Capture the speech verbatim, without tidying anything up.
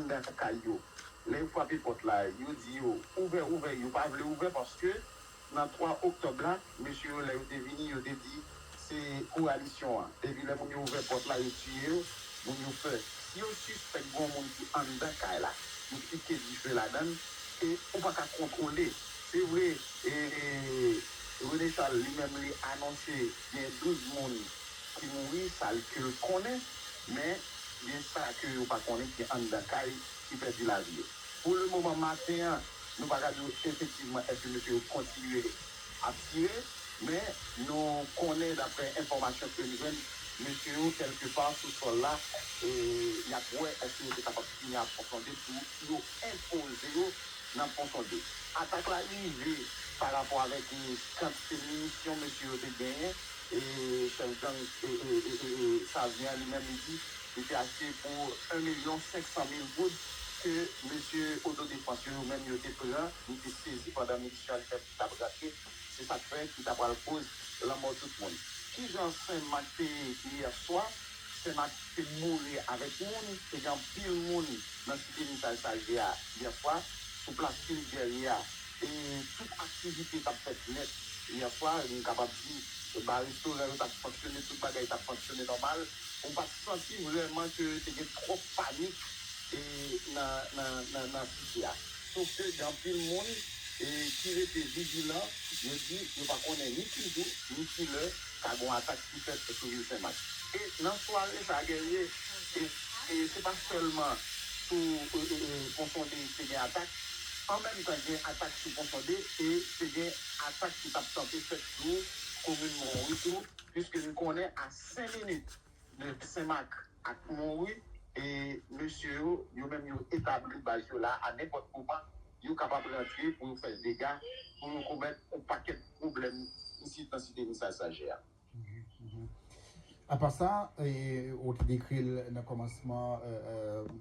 anndan kay yo. Lè yo frape pòt la, yo di yo ouvè, ouvè, yo pa vle ouvè paske nan twa oktòb la, mesye yo, lè yo te vini, yo te di se kowalisyon an. Epi lè moun yo ouvè pòt la, yo tiye yo, moun yo pè. Si yo sispèk gen yon moun ki anndan kay la, yo pike dife ladan l, e ou pa ka kontwole. Se vre, e, e, René Charles li menm li anonse gen douz moun ki mouri, sa l ke l konnen, men gen sa ke yo pa konnen ki anndan kay ki pèdi lavi yo. Pou le moman maten an, nou pa ka di w efektivman èske mesye yo kontinye ap tire, men nou konnen daprè enfòmasyon ke n jwenn, mesye yo kèlkepa sou sòl la, e, y ap wè èske yo te kapab fini ak Pon Sonde pou yo enpoze yo nan Pon Sonde. Atak la rive pa rapò avèk, e, kantite minisyon mesye yo te genyen, e chèf gang, e, e, e, e, e, Savyen an li menm li di li te achte pou en milyon senk san mil goud ke mesye otodefans yo, yo menm yo te pran, yo te sezi pandan minisyon an li menm li t ap rantre. Se sa k fè ki ta pral koz lanmò tout moun. Kijan Senmak te ye yè swa? Senmak te boure avèk moun, te gen anpil moun nan site Misaj Saje a yè swa, sou plas Filip Gèrye a. E tout aktivite t ap fèt nèt yè swa, m kapab di ba restoran yo t ap fonksyone, tout bagay t ap fonksyone nòmal. Ou pa t santi vrèman ke te gen twòp panik e, nan, nan, nan, nan site a. Sof ke gen anpil moun e, ki rete vijilan, yo di yo pa konnen ni ki jou, ni ki lè ka gen yon atak ki fèt sou vil Senmak. E nan sware sa a, Guerrier, e, e se pa sèlman sou, e, e, e, Pon Sonde te gen atak, an menm tan gen atak sou Pon Sonde e te gen atak ki t ap tante fèt sou komin Monwi tou, piske n konnen a senk minit de Senmak ak Monwi, e mesye yo, yo menm yo etabli baz yo la, a nenpòt moman, yo kapab rantre pou yo fè dega, pou yo komèt yon pakèt pwoblèm isit nan site Misaj Saje a. Apa sa, e, ou te dekri l nan kòmansman, e, e,